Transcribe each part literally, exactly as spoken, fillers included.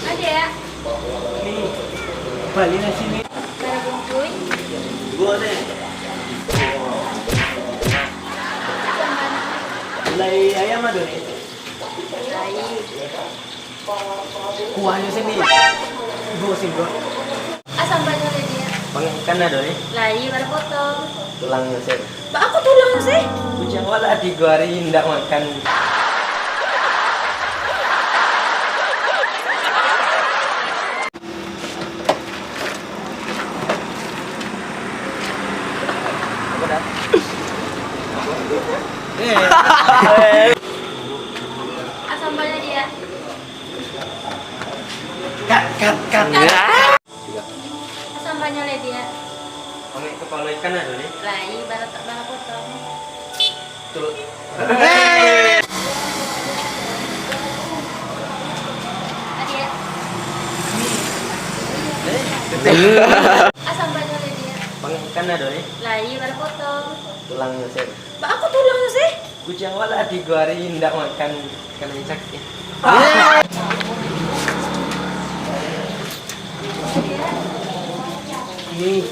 Adiak. Ni, bali nasi ni. Bara bungkuih? Duo ni. Lai ayam ado ni? Lai. Kuahnyo sen ni. Duo sen, duo. Asambanyo lai, Diak? Pangek ikan ado ni? Lai, bara potong? Tulangnyo sen. Baa kok tulang se? Kuciang awak lah tigo ari indak makan. Asambanyo, Diak? Kat, kat, kat. Asambanyo lai, Diak? Pangek kapalo ikan ado ni? Lai, bara, bara potong? Tul. Adiak. Asambanyo lai, Diak? Pangek ikan ado ni? Lai, bara potong? Tulangnyo sen. Baa kok tulang se? Kuciang awak lah tigo ari indak makan ikan rancak. Ni,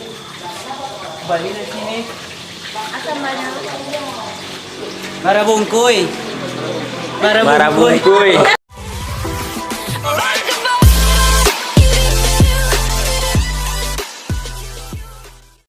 bali nasi ni. Asambanyo? Bara bungkuih. Bara bungkuih.